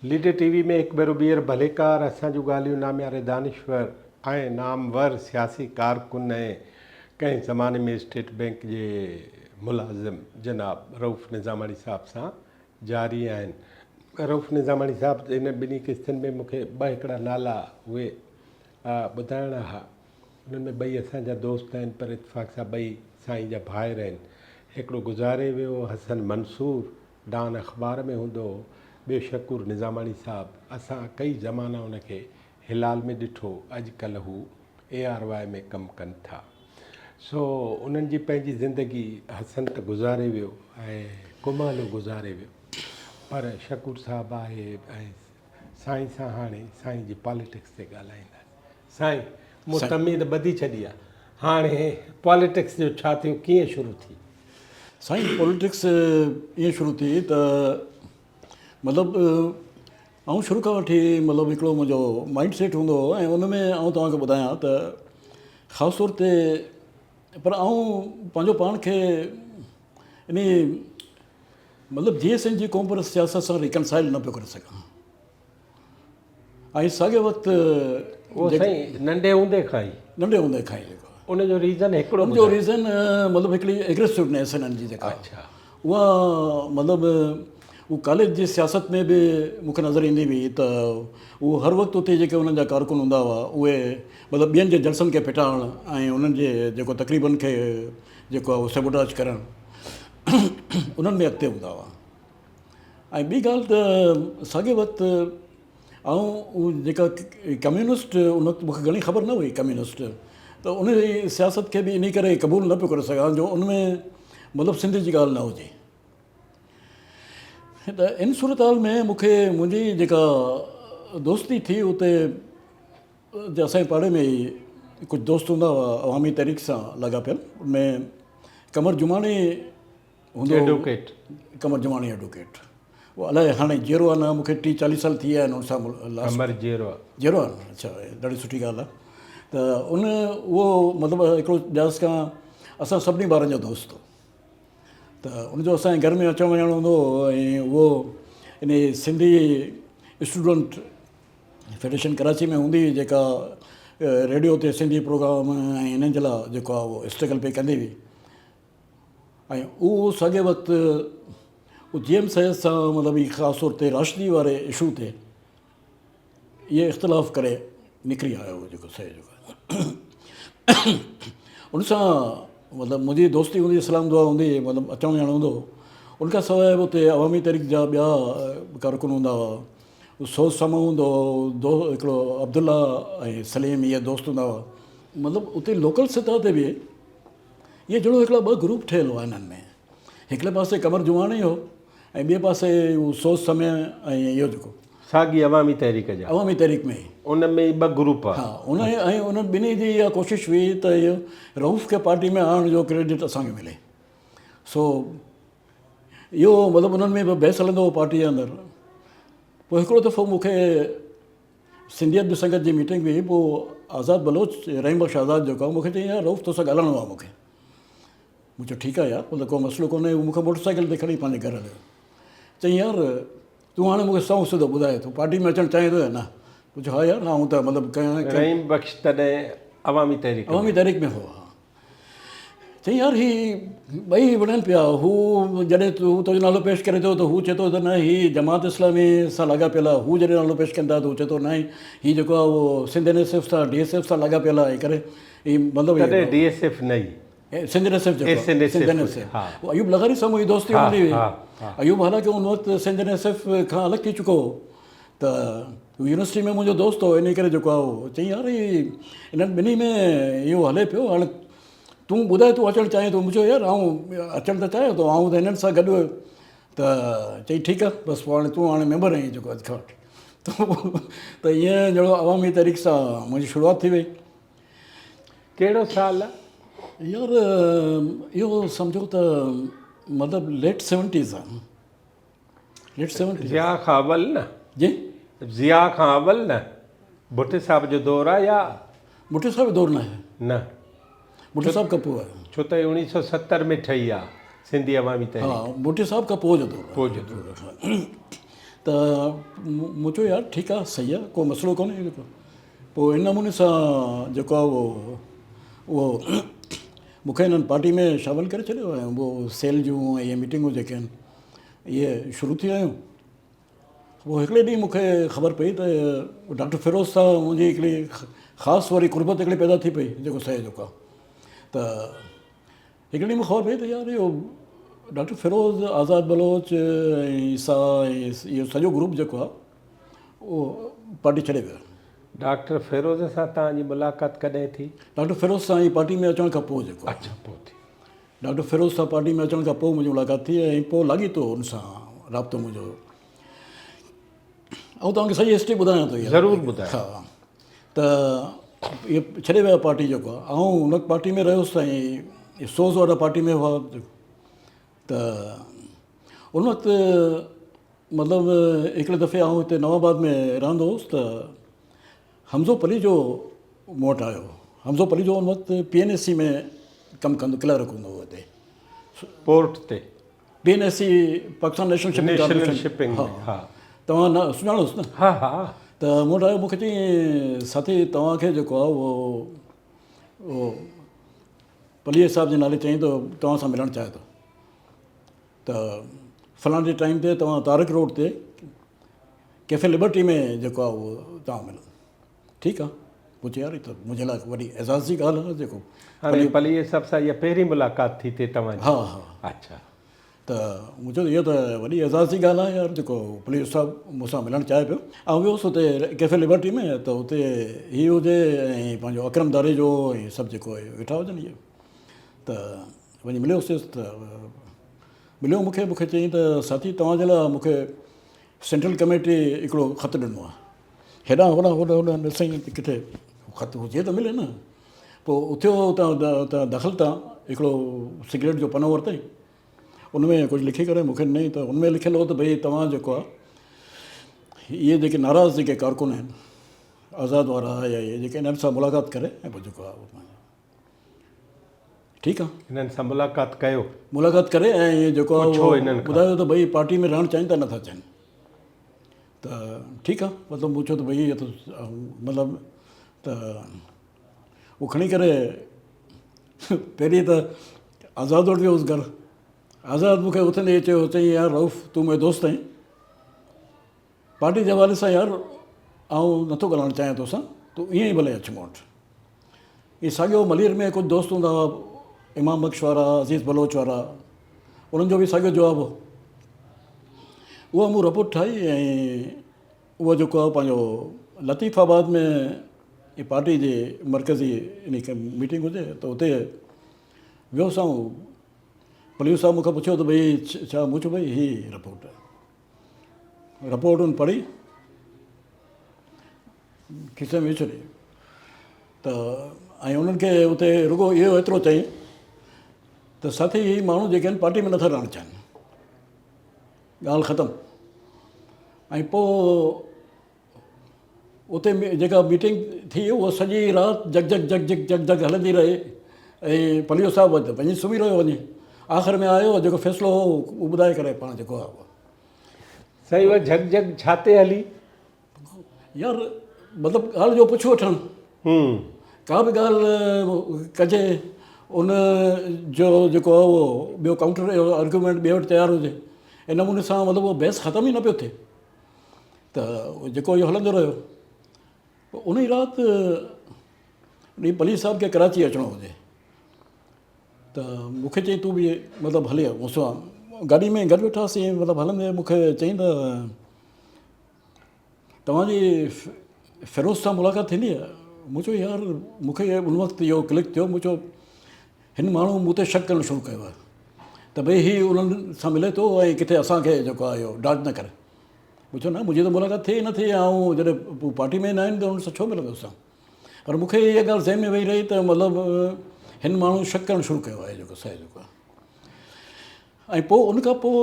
Leader ٽي V ۾ هڪ ڀيرو ٻيهر ڀليڪار اسان جون ڳالهيون نامياري دانشور ۽ نامور سياسي ڪارڪن ۽ ڪنهن زماني ۾ اسٽيٽ بئنڪ جي ملازم جناب رئوف نظاماڻي صاحب سان جاري آهن. رئوف نظاماڻي صاحب هن ٻنهي قسطن ۾ مون کي ٻه هڪڙا نالا اهي ٻڌائڻا ها انهن ۾ ٻئي اسان جا دوست آهن پر اتفاق سان ٻئي سائين جا ڀائر آهن هڪڙو گذاري ويو حسن منصور ڊان اخبار ۾ هوندو هو، ٻيو شڪور نظاماڻي صاحب، اسان ڪئي زمانا ان کي هلال ۾ ڏٺو، اڄ ڪلهه هو اي آر وائي ۾ ڪم ڪن ٿا. سو انهن جي پنهنجي زندگي حسن ته گذاري ويو ۽ ڪمالو گذاري ويو پر شڪور صاحب آهي ۽ سائين سان هاڻي سائين جي پاليٽڪس تي ڳالهائينداسين. سائين مون تمهيد ٻڌي ڇڏي آ، هاڻي پاليٽڪس جو ڇا ٿيو، ڪيئن شروع ٿي؟ سائين پوليٽڪس ائين شروع ٿي ته مطلب آئون شروع کان وٺي مطلب هڪڙو منهنجو مائنڊ سيٽ هوندو هو ۽ ان ۾ آئون توهان کي ٻڌايان ته خاص طور تي پر آئون پنهنجو پاڻ کي ان مطلب جي ايس اين جي قوم پرست سياست سان ريڪنسائل نه پيو ڪري سگهان ۽ ساڳئي وقت اهو سائين ننڍي هوندي کان ئي ننڍي هوندي کان ئي جيڪو ان جو ريزن هڪڙو ان جو ريزن مطلب هڪڙي اگريسونيس انهن جي جيڪا اڇا اها مطلب هو ڪاليج جي سياست ۾ به مون کي نظر ايندي هئي ته هو هر وقت اتي جيڪي انهن جا ڪارڪن هوندا هئا اهي مطلب ٻين جي جلسن کي ڦٽائڻ ۽ انهن جي جيڪو تقريبن کي جيڪو آهي سيبوٽاج ڪرڻ انهن ۾ اڳتي هوندا هئا ۽ ٻي ڳالهه ته ساڳئي وقت آئون جيڪا ڪميونسٽ ان وقت مونکي گهڻي خبر نه هئي ڪميونسٽ ته ان جي سياست کي به انهي ڪري قبول نه پيو ڪري سگهان جو ان ۾ مطلب سنڌ جي ڳالهه نه هجي ته ان صورتحال ۾ مونکي منهنجي جيڪا دوستي ٿي اتي اسان جي پاڙي ۾ ئي ڪجهه دوست هوندا هئا عوامي تحريڪ سان لاڳاپيل ان ۾ قمر جماڻي هوندو ايڊووڪيٽ قمر جماڻي ايڊووڪيٽ اهو الائي هاڻي جيئرو آهي نه مون کي ٽيهه چاليهه سال ٿي ويا آهن ان سان لاسٽ قمر جيئرو آهي جيئرو آهي اڇا ڏاڍي سٺي ڳالهه آهي ته ان اهو مطلب هڪڙو لحاظ کان اسان سڀني ٻارن جو دوست هو ته ان جو اسان جي گهر ۾ اچڻ وڃڻ هوندو هو ۽ اهو ان سنڌي اسٽوڊنٽ فيڊريشن ڪراچي ۾ هوندي هئي جيڪا ريڊيو تي سنڌي پروگرام ۽ انهن جي لاء جيڪو آهي اهو اسٽرگل پئي ڪندي هئي ۽ اهو ساڳئي وقت جي ايم سيد سان مطلب هي خاص طور تي راشدي واري اشو تي اهي اختلاف ڪري نڪري آيو هو جيڪو سيد جيڪو ان سان مطلب منهنجي دوستي هوندي سلام دعا هوندي مطلب اچڻ وڃڻ هوندو هو ان کان سواء به اتي عوامي تحريڪ جا ٻيا ڪارڪن هوندا هئا سوز سمو هوندو هو هڪڙو عبدالله ۽ سليم اهي دوست هوندا هئا مطلب اتي لوڪل سطح تي به اهي جهڙو هڪڙا ٻه گروپ ٺهيل هئا انهن ۾ هڪڙي پاسي قمر جماڻي هو ۽ ٻئي پاسي هو سوز سمي ۽ اهو جيڪو ساڳي عوامي تحريڪ جا عوامي تحريڪ ۾ ئي ان ۾ ئي ٻه گروپ ها ان ۽ انهن ٻنهي جي اها ڪوشش هئي ته اهو رئوف کي پارٽي ۾ آڻڻ جو ڪريڊٽ اسان کي ملي سو اهو مطلب انهن ۾ به بحث هلندو هو پارٽي جي اندر پوء هڪڙو دفعو مون کي سنڌي ادبي سنگت جي ميٽنگ هئي پوء آزاد بلوچ رحيم بخش آزاد جيڪو آهي مون کي چيائين يار رئوف توسان ڳالهائڻو آهي مون کي مون چيو ٺيڪ آهي يار مطلب ڪو مسئلو ڪونهي هو مون کي موٽر سائيڪل تي کڻي پنهنجي گهر هليو چيائين يار تون هاڻي مون کي سنئون سڌو ٻڌاء تون پارٽي ۾ اچڻ چاهين ٿو يا نه مون چيو ها يار آئون ته مطلب ڪيان رحيم بخش تڏهن عوامي تحريڪ عوامي تحريڪ ۾ هو ها چيائين يار هي ٻئي وڙهن پيا هو جڏهن هو تنهنجو نالو پيش ڪري ٿو ته هو چئي ٿو ته نه هي جماعت اسلامي سان لاڳاپيل آهي هو جڏهن نالو پيش ڪن ٿا ته هو چئي ٿو نه هي جيڪو آهي اهو سنڌ اين ايس ايف سان ڊي ايس ايف سان لاڳاپيل آهي ڪري هي مطلب تڏهن ڊي ايس ايف نه هئي سنڌ اين ايس ايف جيڪو Sindh N S F Ayub لغاري سان منهنجي دوستي هوندي هئي ايوب حالانڪه ان وقت سنڌ اين ايس ايف کان الڳ ٿي چڪو هو ته هو يونيورسٽي ۾ منهنجو دوست هو انهي ڪري جيڪو آهي اهو چيائين يار هي انهن ٻنهي ۾ اهو هلي پيو هاڻي تون ٻڌاء تون اچڻ چاهين ٿو مون چيو يار آئون اچڻ ته چاهيان ٿو آئون ته هنن سان گڏ ته چئي ٺيڪ آهي بس پوء هاڻي تون هاڻي ميمبر آهين جيڪو اڄ کان وٺي ته ائين جهڙو عوامي تحريڪ سان منهنجي شروعات ٿي وئي. ڪهڙو سال آهي؟ يار اهو سمجهو ته مطلب ليٽ سيونٽيز آهي. ضياء کان اول نه؟ جي؟ ضياء کان اول نه؟ ڀٽي صاحب جو دور آ يا؟ ڀٽي صاحب جو دور ناهي. نه. ڀٽي صاحب کان پوء آهي. ڇو ته اوڻيهه سو ستر ۾ ٺهي آ سنڌي عوامي تحريڪ. ها ڀٽي صاحب کان پوء جو دور آ. پوء جو دور. ته مون چيو يار ٺيڪ آ صحيح آ ڪو مسئلو ڪونهي جيڪو پوء ان نموني سان جيڪو آ اهو اهو مون کي هنن پارٽي ۾ شامل ڪري ڇڏيو ۽ اهو سيل جون ۽ اهي ميٽنگون جيڪي آهن اهي شروع ٿي ويون. پوء هڪڙي ڏينهن مون کي خبر پئي ته ڊاڪٽر فيروز سان منهنجي هڪڙي خاص وري قربت هڪڙي پيدا ٿي پئي جيڪو سهي جيڪو آ ته هڪڙي ڏينهن مون کي خبر پئي ته يار اهو ڊاڪٽر فيروز، آزاد بلوچ ۽ عيسيٰ ۽ اهو سڄو گروپ جيڪو آهي اهو پارٽي ڇڏي ويو. ڊاڪٽر فيروز سان توهان جي ملاقات ڪڏهن ٿي؟ ڊاڪٽر فيروز سان هي پارٽي ۾ اچڻ کان پوء جيڪو آهي. اڇا پوء ٿي. ڊاڪٽر فيروز سان پارٽي ۾ اچڻ کان پوء منهنجي ملاقات ٿي ۽ پوء لاڳيتو ان سان رابطو منهنجو. آئون توهان کي سڄي هسٽري ٻڌايان ٿو. ضرور ٻڌايو. ها ته اهي ڇڏي ويا پارٽي جيڪو آهي آئون ان وقت پارٽي ۾ رهيس ۽ سوز وارا پارٽي ۾ هئا ته ان وقت مطلب هڪڙي دفعي آئون هتي نواب آباد ۾ رهندو هوس ته حمزو پليجو مون وٽ آيو. حمزو پليجو ان وقت پي اين ايس سي ۾ ڪم ڪندو ڪلرڪ هوندو هو هتي پورٽ تي. P N S C Pakistan national shipping national shipping ۾ ها. توهان نه سڃاڻوس نه؟ ها ها. ته مون وٽ آيو مون کي چيائين ساٿي توهان کي جيڪو آهي اهو اهو پليجي صاحب جي نالي چيائين ته توهان سان ملڻ چاهي ٿو ته فلاڻي ٽائيم تي توهان طارق روڊ تي ڪيفي لبرٽي ۾ جيڪو آهي اهو توهان ملو. ٺيڪ آهي. مون چيو يار هي ته منهنجي لاء وڏي اعزاز جي ڳالهه آهي جيڪو. هاڻي پليجي صاحب سان اها پهرين ملاقات ٿي ٿئي توهان جي؟ ها ها. اڇا. ته مون چيو اها ته وڏي اعزاز جي ڳالهه آهي يار جيڪو پليجو صاحب مون سان ملڻ چاهي پيو. آئون ويس اتي ڪيفي لبرٽي ۾ ته اتي هي هجي ۽ پنهنجو اڪرم ڌاريجو ۽ سڀ جيڪو ويٺا هجن اهي ته وڃي مليوسيس ته مليو مون کي مون کي چيائين ته ساٿي توهان جي لاء مون کي سينٽرل ڪميٽي هڪڙو خط ڏنو آهي. هيڏانهن هوڏانهن هوڏانهن هوڏانهن ڏسائين ته ڪٿي خط هجي ته ملي نه. پوء اٿيو اتان دخل تان هڪڙو سگريٽ جو پنو ورتائين. ان ۾ ڪجهه لکي ڪري مون کي ڏنائين ته ان ۾ لکيل هو ته ڀئي توهان جيڪو آهي اهي جيڪي ناراض جيڪي ڪارڪن آهن آزاد وارا يا اهي جيڪي انهن سان ملاقات ڪري ۽ پوء جيڪو آهي ٺيڪ آ. هنن سان ملاقات ڪيو. ملاقات ڪري ۽ جيڪو آ پڇو هنن کان. ٻڌايو ته ڀئي پارٽي ۾ رهڻ چاهين ٿا نٿا چاهين ته ٺيڪ آ مطلب مون چيو ته ڀئي هي ته مطلب ته هو کڻي ڪري پهرين ته آزاد وٽ ويو هوس گهر آزاد مون کي اٿندي چيو چئي يار رئوف تون منهنجو دوست آهين پارٽي جي حوالي سان يار آئون نٿو ڳالهائڻ چاهيان توسان تون ائين ئي ڀلي اچ مون وٽ. ائين ساڳيو ملير ۾ ڪجهه دوست هوندا هئا امام بخش وارا عزيز بلوچ وارا انهن جو به ساڳيو جواب هو. اها مون رپورٽ ٺاهي ۽ اهو جيڪو آهي پنهنجو لطيف آباد ۾ پارٽي جي مرڪزي ميٽنگ هجي ته اتي ويس آئون پليو صاحب مون کان پڇيو ته ڀئي ڇا مون چيو ڀئي هي رپورٽ آهي. رپورٽ هن پڙهي کيسي ۾ ڇڏي ته ۽ انهن کي اتي رڳو اهو ايترو چئي ته ساٿي هي ماڻهو جيڪي آهن پارٽي ۾ نٿا رهڻ چاهين ڳالهه ختم ۽ پوء اتي جيڪا ميٽنگ ٿي اها سڄي رات جگ جگ جگ جگ جگ جگ هلندي رهي ۽ پليو صاحب وٽ وڃي سمهي رهيو وڃي آخر ۾ آيو جيڪو فيصلو هو اهو ٻڌائي ڪري پاڻ جيڪو آهي سائين اها جھڳ جھڳ ڇا تي هلي؟ يار مطلب ڳالهه جو پڇ وٺڻ ڪا به ڳالهه ڪجي ان جو جيڪو آهي اهو ٻيو ڪائونٽر آرگيومينٽ ٻئي وٽ تيار هجي ان نموني سان مطلب اهو بحث ختم ئي نه پيو ٿئي ته جيڪو اهو هلندو رهيو پوء ان ئي رات انهي پلي صاحب کي ڪراچي اچڻو هجي ته مون کي چيائين تون به مطلب هلي آ مون سان گاڏي ۾ گڏ ويٺاسين مطلب هلندي مون کي چيائين ته توهان جي فيروز سان ملاقات ٿيندي آهي مون چيو يار مون کي ان وقت اهو ڪلڪ ٿيو مون چيو هن ماڻهو مون تي شڪ ڪرڻ شروع ڪيو آهي ته ڀئي هي انهن سان ملي ٿو ۽ ڪٿي اسان کي جيڪو آهي اهو ڊاج نه ڪري. مون چيو نه منهنجي ته ملاقات ٿئي ئي نه ٿي آئون جڏهن هو پارٽي ۾ نه آهن ته انهن سان ڇو ملندس آئون. پر مون کي اها ڳالهه ذهن ۾ ويهي رهي ته مطلب هن ماڻهو شڪ ڪرڻ شروع ڪيو آهي جيڪو سهي جيڪو آهي ۽ پوء ان کان پوء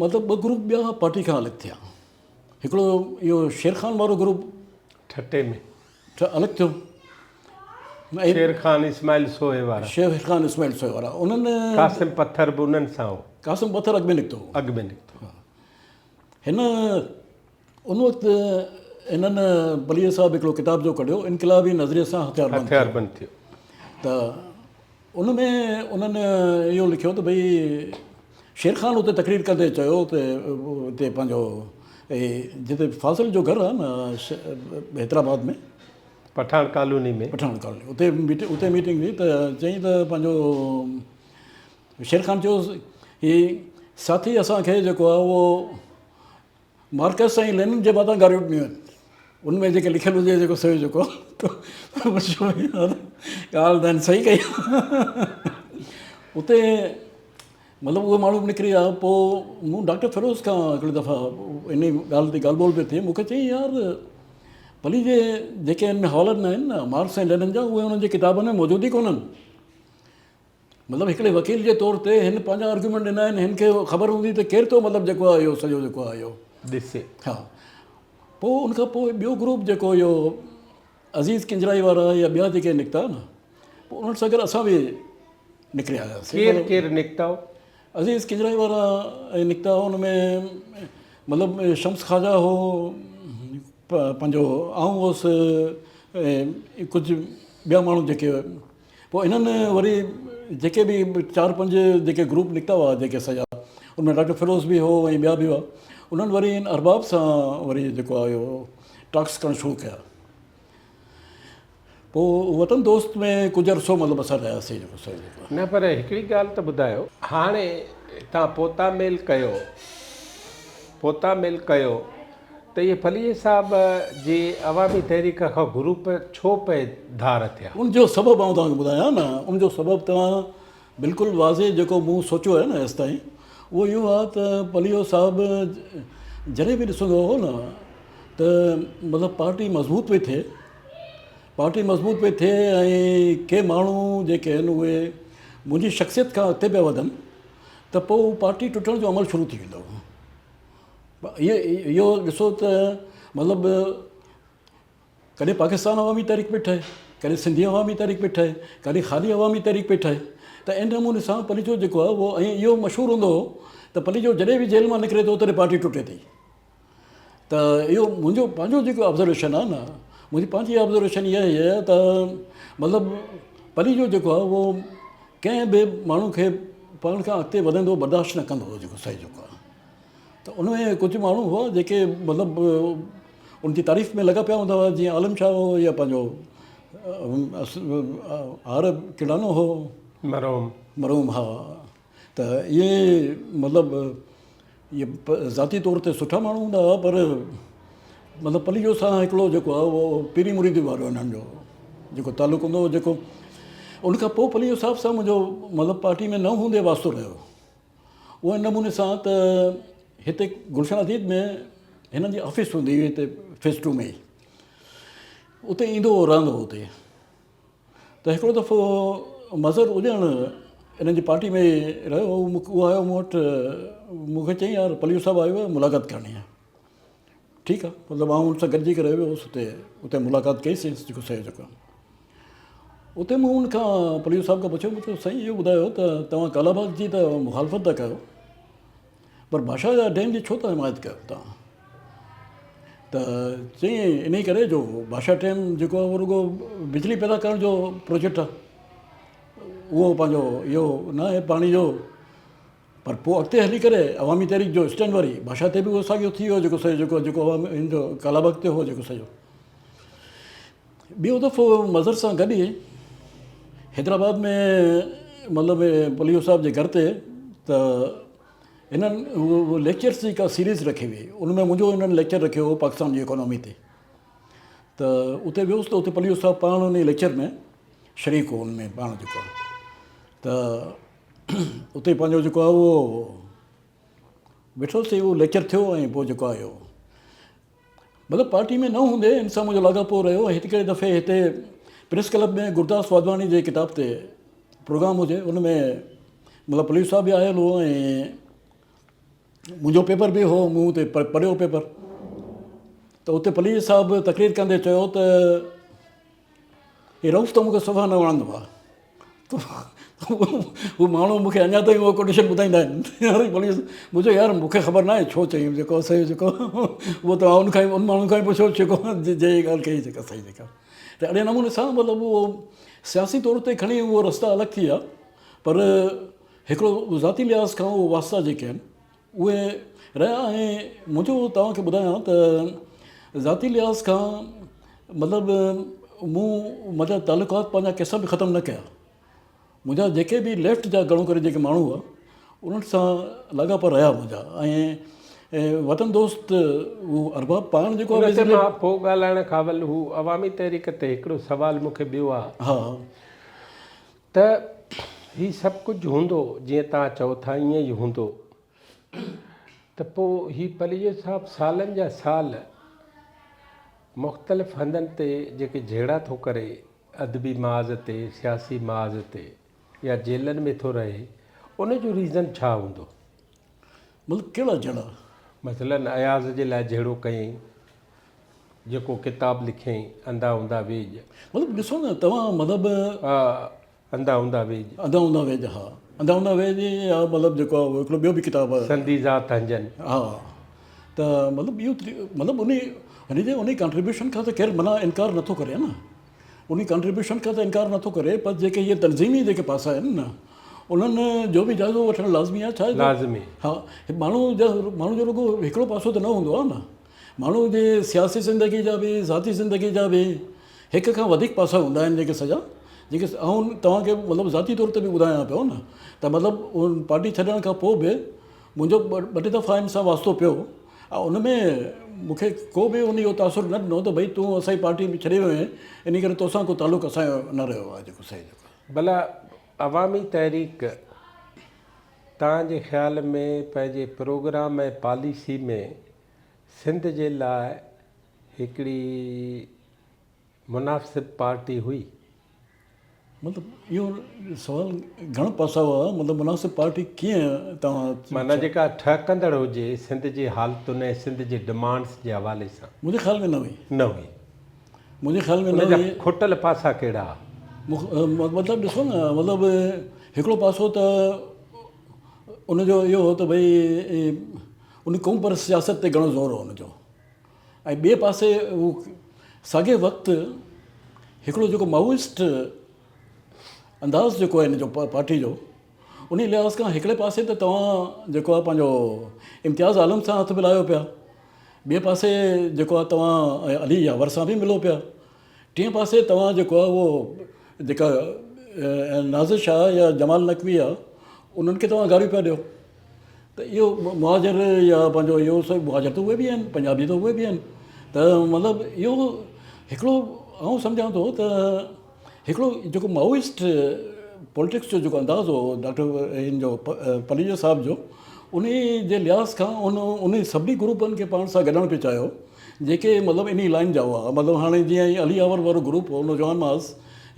مطلب ٻه گروپ ٻيا پارٽي کان الڳ ٿيا. هڪڙو اهو شير خان وارو گروپ ٺٽي ۾. الڳ ٿيو. شير خان اسماعيل سوهي وارا. شير خان اسماعيل سوهي وارا انهن. قاسم پٿر به انهن سان هو. قاسم پٿر اڳ ۾ نڪتو هو. اڳ ۾ نڪتو. ها. هن ان وقت هنن پليجي صاحب هڪڙو ڪتاب جو ڪڍيو انقلابي نظريي سان هٿياربند هٿياربند ٿيو ته ان ۾ انهن اهو لکيو ته ڀئي شير خان اتي تقرير ڪندي چيو ته اتي پنهنجو جتي فاضل جو گهر آهي نه حيدرآباد ۾ پٺاڻ ڪالوني ۾ پٺاڻ ڪالوني اتي اتي ميٽنگ هئي ته چيائين ته پنهنجو شير خان چيو هي ساٿي اسان کي جيڪو آهي اهو مارڪس ۽ لينن جي واتان گاريون ڏنيون آهن ان ۾ جيڪي لکيل هجي جيڪو سو جيڪو ڳالهه ته هن صحيح ڪئي اتي مطلب اهي ماڻهو به نڪري آيا پوء مون ڊاڪٽر فيروز کان هڪڙي دفعا ان ڳالهه تي ڳالهه ٻولهه پئي ٿئي مون کي چيائين يار ڀلي جي جيڪي ان ۾ حوالا ڏنا آهن نه مارڪس ۽ لينن جا اهي انهن جي ڪتابن ۾ موجود ئي ڪونهن مطلب هڪڙي وڪيل جي طور تي هن پنهنجا آرگيومينٽ ڏنا آهن هن کي خبر هوندي ته ڪير ٿو مطلب جيڪو آهي اهو سڄو جيڪو آهي اهو ڏسي. ها پوء ان کان پوء ٻيو گروپ جيڪو اهو عزيز ڪنجرائي وارا يا ٻيا جيڪي نڪتا نه پوء انهن سان گڏ اسان به نڪري آياسين. ڪير ڪير نڪتا؟ عزيز ڪنجرائي وارا نڪتا ان ۾ مطلب شمس خواجه هو پنهنجو آئون هوس ۽ ڪجهه ٻيا ماڻهو جيڪي پوء انهن وري جيڪي به چار پنج جيڪي گروپ نڪتا هئا جيڪي سڄا ان ۾ ڊاڪٽر فيروز به هو ۽ ٻيا به هئا انهن وري ان ارباب سان وري جيڪو آهي اهو ٽاڪس ڪرڻ شروع ڪيا پوء وطن دوست ۾ ڪجهه عرصو مطلب اسان رهياسين جيڪو سو جيڪو. نه پر هڪڙي ڳالهه ته ٻڌايو. هاڻي توهان پوتا ميل ڪيو پوتا ميل ڪيو ته اهي پليجي صاحب جي عوامي تحريڪ کان گروپ ڇو پئي ڌار ٿيا؟ ان جو سبب آئون توهان کي ٻڌايان نه، ان جو سبب توهان بلڪل واضح جيڪو مون سوچيو آهي نه هيستائين اهو اهو آهي ته پليجو صاحب جڏهن به ڏسندو هو نه ته مطلب پارٽي مضبوط پئي ٿئي، پارٽي مضبوط پئي ٿئي ۽ ڪي ماڻهو جيڪي آهن اهي منهنجي شخصيت کان اڳتي پيا وڌن ته پوء پارٽي ٽٽڻ جو عمل شروع ٿي ويندو هو. اهو ڏسو ته مطلب ڪڏهن پاڪستان عوامي تحريڪ پئي ٺهي، ڪڏهن سنڌي عوامي تحريڪ پئي ٺهي، ڪڏهن خالي عوامي تحريڪ پئي ٺهي ته ان نموني سان پليجو جيڪو آهي اهو ۽ اهو مشهور هوندو هو ته پليجو جڏهن به جيل مان نڪري ٿو تڏهن پارٽي ٽٽي ٿي ته اهو منهنجو پنهنجو جيڪو آبزرويشن آهي نه منهنجي پنهنجي آبزرويشن اها ئي آهي ته مطلب پليجو جيڪو آهي اهو ڪنهن به ماڻهو کي پاڻ کان اڳتي وڌندو برداشت نه ڪندو هو جيڪو صحيح جيڪو آهي ته ان ۾ ڪجهه ماڻهو هئا جيڪي مطلب ان جي تعريف ۾ لڳا پيا هوندا هئا جيئن عالم شاهه هو يا پنهنجو آر ڪڙانو هو مرحوم مرحوم ها ته اهي مطلب اهي ذاتي طور تي سٺا ماڻهو هوندا هئا پر مطلب پليجو سان هڪڙو جيڪو آهي اهو پيري مريدي وارو انهن جو جيڪو تعلق هوندو هو جيڪو ان کان پوء پليجو صاحب سان منهنجو مطلب پارٽي ۾ نه هوندي واسطو رهيو اهو ان نموني سان ته هتي گلشن عديد ۾ هنن جي آفيس هوندي هئي هتي فيز ٽو ۾ ئي اتي ايندو هو رهندو هو اتي ته هڪڙو دفعو مظهر اڄڻ هنن جي پارٽي ۾ رهيو هو اهو آيو مون وٽ مون کي چيائين يار پليو صاحب آيو آهي ملاقات ڪرڻي آهي ٺيڪ آهي مطلب آئون ان سان گڏجي ڪري ويو هوس اتي اتي ملاقات ڪئيسين جيڪو صحيح جيڪو اتي مون ان کان پليجو صاحب کان پڇيو مون چيو سائين اهو ٻڌايو ته توهان ڪالاباغ جي ته مخالفت ٿا ڪيو پر ڀاشا جا ڊيم جي ڇو ٿا حمايت ڪيو توهان ته چيائين انهي ڪري جو ڀاشا ڊيم جيڪو آهي اهو رڳو بجلي پيدا ڪرڻ جو پروجيڪٽ آهي اهو پنهنجو اهو نه آهي پاڻي جو پر پوء اڳتي هلي ڪري عوامي تحريڪ جو اسٽينڊ واري ڀاشا تي به اهو ساڳيو ٿي ويو جيڪو سڄو جيڪو جيڪو عوامي هن جو ڪالاباغ تي هو جيڪو سڄو ٻيو دفعو مظهر سان گڏ ئي حيدرآباد ۾ مطلب پليو صاحب جي گهر تي ته هنن ليڪچرس جي ڪا سيريز رکي هئي ان ۾ منهنجو هنن ليڪچر رکيو هو پاڪستان جي اڪانومي تي ته اتي ويس ته اتي پليو صاحب پاڻ ان ليڪچر ۾ شريڪ هو ان ۾ پاڻ جيڪو ته اتي پنهنجو جيڪو آهي اهو ويٺوسين اهو ليڪچر ٿيو ۽ پوء جيڪو آهي اهو مطلب پارٽي ۾ نه هوندي ان سان منهنجو لاڳاپو رهيو ۽ هڪڙي دفعي هتي پريس ڪلب ۾ گرداس واڌواڻي جي ڪتاب تي پروگرام هجي ان ۾ مطلب پوليس صاحب به آيل هو ۽ منهنجو پيپر به هو مون اتي پڙهيو پيپر ته اتي پليجي صاحب تقرير ڪندي چيو ته هي رئوف ته مون کي صفا نه وڻندو آهي. هو ماڻهو مون کي اڃا تائين اهو ڪوٽيشن ٻڌائيندا آهن يار پليجو مون چيو يار مون کي خبر ناهي ڇو چيائين جيڪو صحيح جيڪو اهو توهان ان کان ان ماڻهو کان ئي پڇو جيڪو جنهن هي ڳالهه ڪئي جيڪا صحيح جيڪا ته اهڙي نموني سان مطلب اهو سياسي طور تي کڻي اهو رستا الڳ ٿي ويا پر هڪڙو ذاتي لحاظ کان اهو واسطا جيڪي آهن اهي رهيا ۽ منهنجو توهان کي ٻڌايان ته ذاتي لحاظ کان مطلب مون مطلب تعلقات پنهنجا ڪنهن سان به ختم نه ڪيا منهنجا جيڪي به ليفٽ جا گهڻو ڪري جيڪي ماڻهو هئا انهن سان لاڳاپا رهيا منهنجا ۽ وطن دوست هو ارباب پاڻ جيڪو ان تي مان پوء ڳالهائڻ کان اول هو عوامي تحريڪ تي هڪڙو سوال مون کي ٻيو آهي ها ته هي سڀ ڪجهه هوندو جيئن توهان چئو ٿا ائين ئي هوندو ته پوء هي پليجو صاحب سالن جا سال مختلف هنڌن تي جيڪي جهيڙا ٿو ڪري ادبي محاذ تي سياسي محاذ تي يا جيلن ۾ ٿو رهي ان جو ريزن ڇا هوندو؟ مطلب ڪهڙا جهيڙا؟ مثلاً اياز جي لاء جهيڙو ڪيائين جيڪو ڪتاب لکيائين انڌا اونڌا ويڄ. مطلب ڏسو نه توهان مطلب. انڌا اونڌا ويڄ. انڌا اونڌا ويڄ ها انڌا اونڌا ويڄ يا مطلب جيڪو آهي هڪڙو ٻيو به ڪتاب آهي. سندي ذات هنجن. ها ته مطلب اهو مطلب انهي هن جي انهي ڪنٽريبيوشن کان ته ڪير منع انڪار نٿو ڪري نه انهي ڪنٽريبيوشن کان ته انڪار نٿو ڪري پر جيڪي اهي تنظيمي جيڪي پاسا آهن نه انهن جو به جائزو وٺڻ لازمي آهي ڇا لازمي ها ماڻهو جا ماڻهو جو رڳو هڪڙو پاسو ته نه هوندو آهي نه ماڻهو جي سياسي زندگي جا به ذاتي زندگي جا به هڪ کان وڌيڪ پاسا هوندا آهن جيڪي سڄا جيڪي آئون توهان کي مطلب ذاتي طور تي به ٻڌايان پيو نه ته مطلب پارٽي ڇڏڻ کان پوء به منهنجو ٻه ٽي دفعا هن سان واسطو پيو ۽ ان ۾ مون کي ڪو به ان اهو تاثر نه ڏنو ته ڀئي تون اسان جي پارٽي ڇڏي ويو آهين ان ڪري توسان ڪو تعلق اسان جو نه رهيو آهي جيڪو صحيح جيڪو. ڀلا عوامي تحريڪ توهان جي خيال ۾ پنهنجي پروگرام ۽ پاليسي ۾ سنڌ جي لاء هڪڙي مناسب پارٽي هئي؟ مطلب اهو سوال گهڻ پاسا هئا مطلب مناسب پارٽي ڪيئن توهان. معنيٰ جيڪا ٺهڪندڙ هجي سنڌ جي حالتن ۽ سنڌ جي ڊمانڊس جي حوالي سان. منهنجي خيال ۾ نه هئي. نه هئي. منهنجي خيال ۾ نه ان جا هئي. کٽل پاسا ڪهڙا ها؟ مطلب ڏسو نه مطلب هڪڙو پاسو ته ان جو اهو هو ته ڀئي ان قوم پرست سياست تي گهڻو زور هو ان جو ۽ ٻئي پاسي هو ساڳئي وقت هڪڙو جيڪو مائوسٽ انداز جيڪو آهي هن جو پارٽي جو انهي لحاظ کان هڪڙي پاسي ته توهان جيڪو آهي پنهنجو امتياز عالم سان هٿ ملايو پيا ٻئي پاسي جيڪو آهي توهان علي ياور سان به ملو پيا ٽئين پاسي توهان جيڪو آهي اهو جيڪا نازش آهي يا جمال نقوي آهي انهن کي توهان گاريون پيا ڏيو ته اهو مهاجر يا پنهنجو اهو سڀ مهاجر ته اهي به آهن پنجابي ته اهي به آهن ته مطلب اهو هڪڙو آئون سمجهان ٿو ته هڪڙو جيڪو مائوسٽ پوليٽڪس جو جيڪو انداز هو ڊاڪٽر هن جو پليجو صاحب جو ان جي لحاظ کان ان ان سڀني گروپن کي پاڻ سان گڏڻ پئي چاهيو جيڪي مطلب انهي لائين جا هئا مطلب هاڻي جيئن علي آور وارو گروپ هو نوجوان محاذ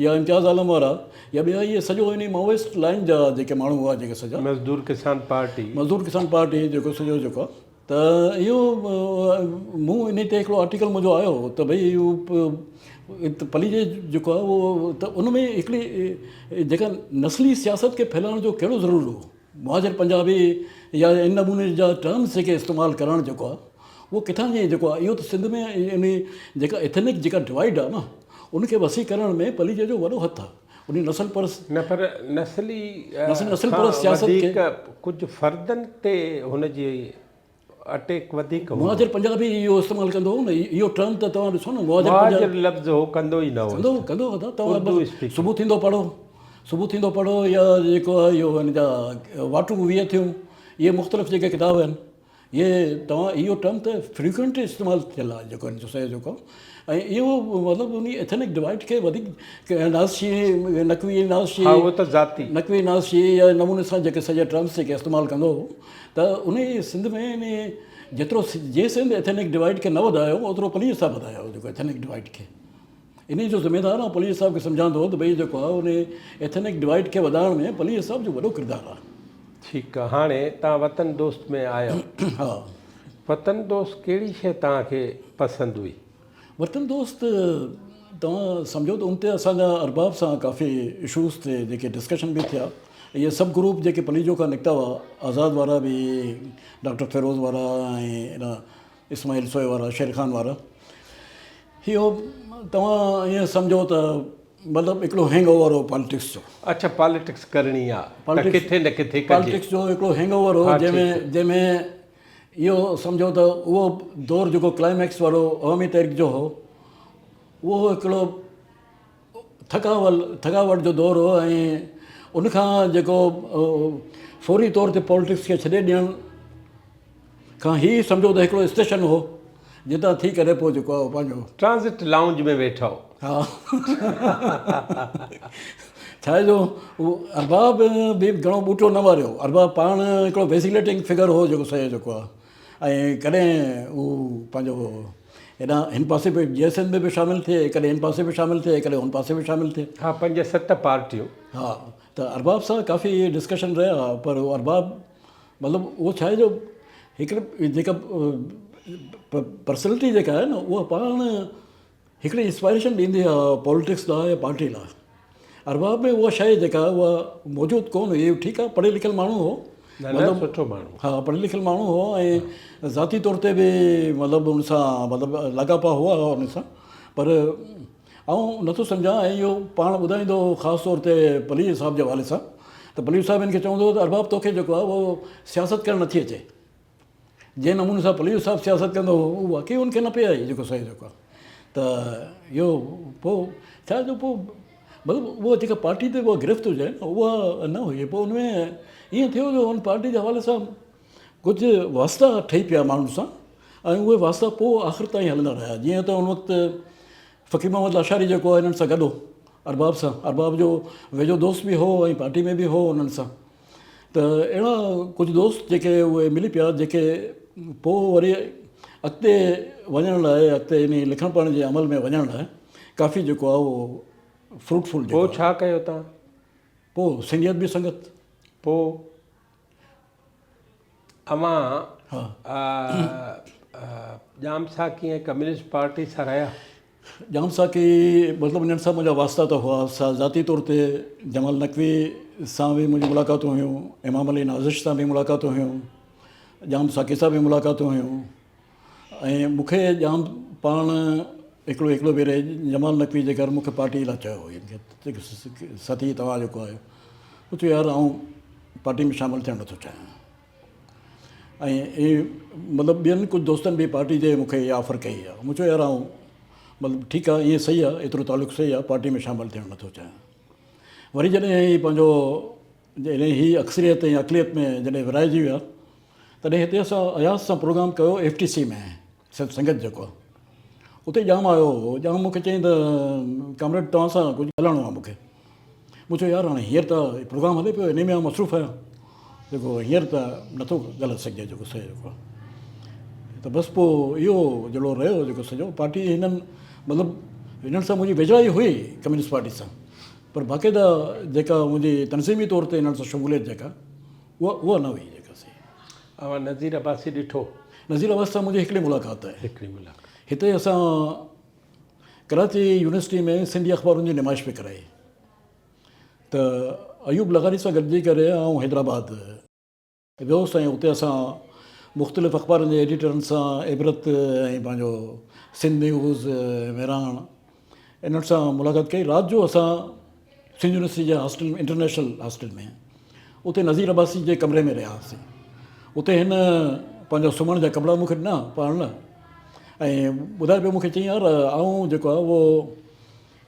يا امتياز عالم وارا يا ٻيا اهي سڄو انهي مائوسٽ لائين جا جيڪي ماڻهو هئا جيڪي سڄا مزدور ڪسان پارٽي. مزدور ڪسان پارٽي جيڪو سڄو جيڪو ته اهو مون انهي تي هڪڙو آرٽيڪل منهنجو آيو هو ته ڀئي اهو پليجي جيڪو آهي اهو ته ان ۾ هڪڙي جيڪا نسلي سياست کي ڦهلائڻ جو ڪهڙو ضرور هو مهاجر پنجابي يا ان نموني جا ٽرمز جيڪي استعمال ڪرڻ جيڪو آهي اهو ڪٿان جي جيڪو آهي اهو ته سنڌ ۾ انهي جيڪا ايٿنڪ جيڪا ڊوائيڊ آهي نه ان کي وسيع ڪرڻ ۾ پليجي جو وڏو هٿ آهي انهي نسل پرست نه پر نسلي نسل پرست سياست کي وڌيڪ ڪجهه فردن تي هن جي اٽيڪ وڌيڪ هوندو. مهاجر پنجابي اهو استعمال ڪندو هو نه اهو ٽرم ته توهان ڏسو نه مهاجر پنجابي مهاجر لفظ هو ڪندو ئي نه هو ڪندو ڪندو هو توهان صبح ٿيندو پڙهو صبح ٿيندو پڙهو يا جيڪو آهي اهو هن جا واٽون 20 ٿيون اهي مختلف جيڪي ڪتاب آهن اهي توهان اهو ٽرم ته فريڪوئنٽ استعمال ٿيل آهي جيڪو هن جو سڄو جيڪو ۽ اهو مطلب انهي ايٿنڪ ڊوائيڊ کي وڌيڪ نازشي نقوي نازشي ها اهو ته ذاتي نقوي نازشي يا نموني سان جيڪي سڄا ٽرمس جيڪي استعمال ڪندو هو ته انهي سنڌ ۾ انهي جيترو جي سنڌ ايٿنڪ ڊوائيڊ کي نه وڌايو اوترو پليجي صاحب وڌايو جيڪو ايٿنڪ ڊوائيڊ کي انهي جو ذميدار آئون پليجي صاحب کي سمجهان ٿو ته ڀئي جيڪو آهي انهي ايٿنڪ ڊوائيڊ کي وڌائڻ ۾ پليجي صاحب جو وڏو ڪردار آهي. ٺيڪ آ هاڻي توهان وطن دوست ۾ آيا ها. وطن دوست ڪهڙي شيء توهان کي پسند هئي؟ وطن دوست توهان سمجهو ته ان تي اسان جا ارباب سان ڪافي اشوز تي جيڪي ڊسڪشن به ٿيا. اهي سڀ گروپ جيڪي پليجو کان نڪتا هئا، آزاد وارا به، ڊاڪٽر فيروز وارا ۽ اهڙا اسماعيل سوئي وارا، شير خان وارا. اهو توهان ائين سمجهو ته مطلب هڪڙو هينگ اوور هو پاليٽڪس جو. اڇا پاليٽڪس ڪرڻي آ ته ڪٿي نه ڪٿي ڪجي. پاليٽڪس جو هڪڙو هينگ اوور هو جنهن ۾ جنهن ۾ اهو سمجهو ته اهو دور جيڪو ڪلائميڪس وارو عوامي تحريڪ جو هو اهو هڪڙو ٿڪاول ٿڪاوٽ جو دور هو ۽ ان کان جيڪو فوري طور تي پاليٽڪس کي ڇڏي ڏيڻ کان هي سمجهو ته هڪڙو اسٽيشن هو جتان ٿي ڪري پوء جيڪو آهي پنهنجو ٽرانزٽ لائونج ۾ ويٺا هو. ها ڇا آهي جو ارباب به گهڻو ٻوٽو نه ماريو ارباب پاڻ هڪڙو ويسيليٽنگ فگر هو جيڪو سهي جيڪو آهي ۽ ڪڏهن هو پنهنجو هيڏانهن هن پاسي به جي ايس ايم ۾ به شامل ٿئي ڪڏهن هن پاسي به شامل ٿئي ڪڏهن هن پاسي به شامل ٿئي. ها پنج ست پارٽيون. ها ته ارباب سان ڪافي ڊسڪشن رهيا پر ارباب مطلب اهو ڇا آهي جو هڪڙي جيڪا پرسنلٽي جيڪا آهي نه اها پاڻ هڪڙي انسپائريشن ڏيندي آهي پاليٽڪس لاء يا پارٽي لاء. ارباب ۾ اها شيء جيڪا اها موجود ڪونه هئي. ٺيڪ آهي پڙهيل لکيل ماڻهو هو. نه نه سٺو ماڻهو. ها پڙهيل لکيل ماڻهو هو ۽ ذاتي طور تي به مطلب ان سان مطلب لاڳاپا هئا ان سان پر آئون نٿو سمجهان ۽ اهو پاڻ ٻڌائيندو هو خاص طور تي پليجي صاحب جي حوالي سان ته پليجو صاحب هن کي چوندو هو ته ارباب توکي جيڪو آهي اهو سياست ڪرڻ نٿي اچي. جنهن نموني سان پليجو صاحب سياست ڪندو هو اهو واقعي ان کي نه پئي آئي جيڪو صحيح جيڪو آهي ته اهو پوء ڇا جو پوء مطلب اها جيڪا پارٽي تي اها گرفت هجي نه اها نه هئي پوء ان ۾ ائين ٿيو جو ان پارٽي جي حوالي سان ڪجهه واسطا ٺهي پيا ماڻهن سان ۽ اهي واسطا پوء آخر تائين هلندا رهيا جيئن ته ان وقت فقير محمد لاشاري جيڪو آهي انهن سان گڏ هو ارباب سان ارباب جو ويجهو دوست به هو ۽ پارٽي ۾ به هو انهن سان ته اهڙا ڪجهه دوست جيڪي اهي ملي پيا جيڪي پوء وري اڳتي وڃڻ لاء اڳتي انهي لکڻ پڙهڻ جي عمل ۾ وڃڻ لاء ڪافي جيڪو آهي اهو فروٽ فل پوء ڇا ڪيو تان؟ پوء سنڌي ادبي سنگت. پوء اوهان ڄام ساقي ۽ ڪميونسٽ پارٽي سان رهيا؟ ڄام ساقي مطلب انهن سان منهنجا واسطا ته هئا ذاتي طور تي جمال نقوي سان به منهنجون ملاقاتون هيون امام علي نازش سان به ملاقاتون هيون ڄام ساقي سان به ملاقاتون هيون ۽ مون کي ڄام پاڻ هڪڙو هڪڙو ڀيري جمال نقوي جي گهر مون کي پارٽي لاء چيو هو ساٿي توهان جيڪو آهيو مون چيو يار آئون پارٽي ۾ شامل ٿيڻ نٿو چاهيان ۽ اي مطلب ٻين ڪجهه دوستن به پارٽي جي مون کي اها آفر ڪئي آهي مون چيو يار آئون مطلب ٺيڪ آهي ائين صحيح آهي ايترو تعلق صحيح آهي پارٽي ۾ شامل ٿيڻ نٿو چاهيان وري جڏهن هي پنهنجو جڏهن هي اڪثريت ۽ اقليت ۾ جڏهن ورهائجي ويا تڏهن هتي اسان اياز سان پروگرام ڪيو ايف ٽي سي ۾ سنڌ سنگت جيڪو آهي اتي ڄام آيو هو ڄام مون کي چيائين ته ڪامريڊ توهان سان ڪجهه ڳالهائڻو آهي مون کي مون چيو يار هاڻي هينئر ته پروگرام هلي پيو انهي ۾ آئون مصروف آهيان جيڪو هينئر ته نٿو ڳالهائي سگهجي جيڪو سهي جيڪو ته بس پوء اهو جهڙو رهيو جيڪو سڄو پارٽي هنن مطلب هنن سان منهنجي ويجهڙائي هئي ڪميونسٽ پارٽي سان پر باقاعده جيڪا منهنجي تنظيمي طور تي هنن سان شموليت جيڪا اها اها نه هئي جيڪا سي. اوهان نذير عباسي ڏٺو؟ نذير عباسي سان منهنجي هڪڙي ملاقات آهي. هڪڙي ملاقات. هتي اسان ڪراچي يونيورسٽي ۾ سنڌي اخبارن جي نمائش پئي ڪرائي ته ايوب لغاري سان گڏجي ڪري آئون حيدرآباد ويوس ۽ اتي اسان مختلف اخبارن جي ايڊيٽرن سان عبرت ۽ پنهنجو سنڌ نيوز مهراڻ انهن سان ملاقات ڪئي. رات جو اسان سنڌ يونيورسٽي جي هاسٽل انٽرنيشنل هاسٽل ۾ اتي نذير عباسي جي ڪمري ۾ رهيا هئاسين. اتي هن پنهنجا سمهڻ جا ڪپڙا مون کي ڏنا پائڻ لاء ۽ ٻڌائي پيو مون کي چيائين يار آئون جيڪو آهي اهو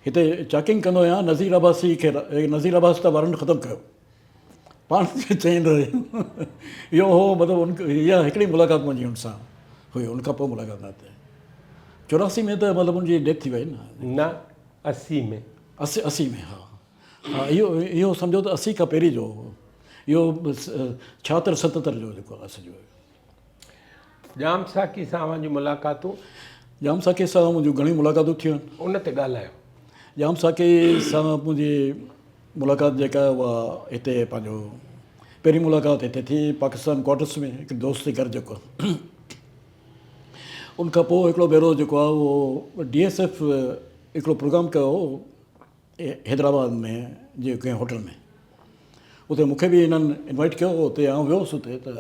هتي چاڪنگ ڪندو آهيان نذير عباسي کي نذير عباسي ته وارنٽ ختم ڪيو. پاڻ چئين رهيو اهو هو مطلب ان اها هڪڙي ملاقات منهنجي ان سان هئي ان کان پوء ملاقات نه ٿي 84 ۾ ته مطلب ان جي ڊيٿ ٿي وئي نه نه 80 ۾ 80 80 ۾ ها ها اهو اهو سمجهو ته 80 کان پهرين جو هو اهو 76 77 جو جيڪو آهي سڄو ڄام ساقي سان اوهان جون ملاقاتون؟ ڄام ساقي سان منهنجون گهڻيون ملاقاتون ٿيون آهن. ان تي ڳالهايو. ڄام ساقي سان منهنجي ملاقات جيڪا اها هتي پنهنجو پهرين ملاقات هتي ٿي پاڪستان ڪوارٽرس ۾ هڪ دوست جي گهر جيڪو ان کان پوء هڪڙو ڀيرو جيڪو آهي اهو ڊي ايس ايف هڪڙو پروگرام ڪيو هو حيدرآباد ۾ جي ڪنهن هوٽل ۾ اتي مون کي به هنن انوائٽ ڪيو هو اتي آئون ويو هوس اتي ته